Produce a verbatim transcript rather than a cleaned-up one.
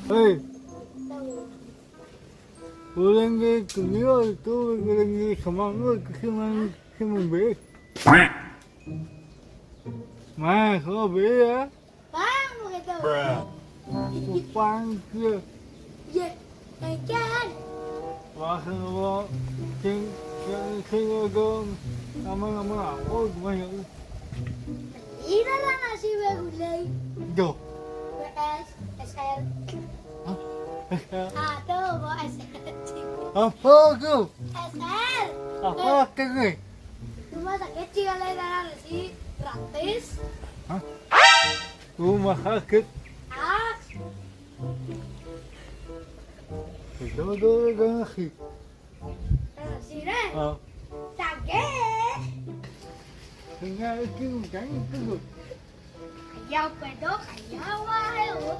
Hey, ulenge kuniwa tu ulenge kamang, kamang, kamang be. Ma, ko be ya. Bang, begitu. Kupang ke. Ye, kan. Wah, kalau king, king, king agam, aman, aman, oh, gimana? Ini lah nasi begulai. Do. B S, S R. Hah? Aduh, bawa S R. Apa tu? S R. Apa kene? Rumah sakit sih kalau nasi gratis. Hah? Rumah sakit. Ah. Itu tu ganasi. Sini. Ah. Sakit. Tinggal itu, jangan itu. Ayaw, pwede, ayaw, ayaw.